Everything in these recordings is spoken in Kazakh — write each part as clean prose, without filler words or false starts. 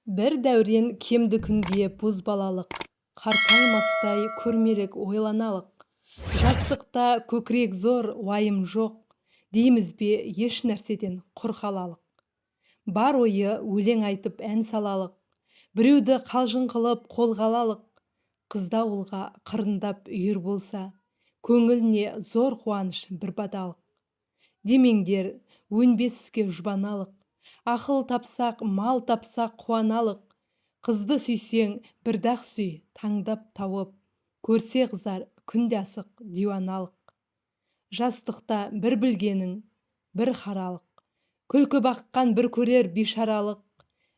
Бір дәурен кемді күнге бозбалалық, Қартаймастай көрмелік ойланалық. Жастықта көкірек зор, уайым жоқ, Дейміз бе еш нәрседен құр қалалық? Бар ойы өлең айтып ән салалық, Біреуді қалжың қылып қолға алалық. Қыз да ұлға қырындап үйір болса, Көңіліне зор қуаныш бір баталық. Демеңдер, өнбес іске жұбаналық, Ақыл тапсақ, мал тапсақ қуаналық. Қызды сүйсең, бір-ақ сүй, таңдап тауып, Көрсе қызар, күнде асық диуаналық. Жастықта бір білгенің бір қаралық, Күлкі баққан бір көрер бейшаралық.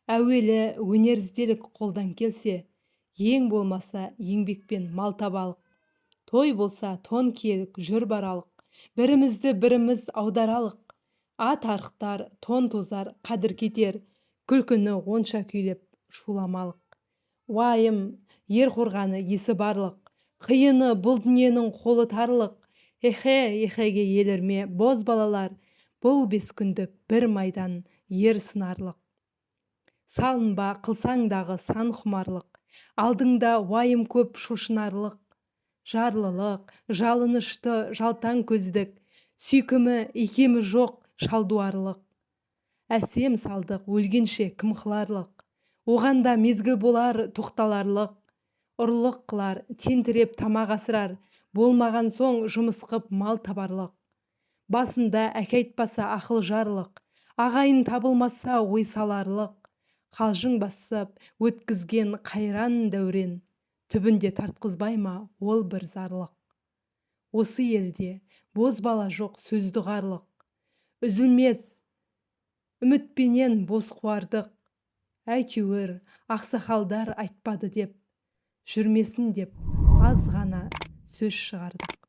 Әуелі өнер ізделік қолдан келсе, Ең болмаса еңбекпен мал табалық. Той болса тон киелік, жүр баралық, Бірімізді біріміз аударалық. Ат арықтар, тон тозар, қадір кетер, Күлкіні онша күйлеп шуламалық. Уайым, ер қорғаны, есі барлық, Қиыны бұл дүниенің қолы тарлық. Эхе, эхеге елірме, боз балалар, Бұл бес күндік бір майдан ер сынарлық. Салынба қылсаң дағы сан құмарлық, Алдыңда уайым көп шошынарлық. Жарлылық, жалынышты жалтаң көздік, Сүйкімі, икемі жоқ шалдуарлық. Әсем салдық өлгенше кім қыларлық, Оған да мезгіл болар тоқталарлық. Ұрлық қылар, тентіреп тамақ асырар, Болмаған соң жұмыс қып мал табарлық. Басында әке айтпаса ақыл жарлық, Ағайын табылмаса ой саларлық. Қалжың басып, өткізген қайран дәурен, Түбінде тартқызбай ма ол бір зарлық. Осы елде бозбала жоқ сөзді ұғарлық, Үзілмес үмітпенен бос қуардық. Әйтеуір, ақсақалдар айтпады деп, Жүрмесін деп аз ғана сөз шығардық.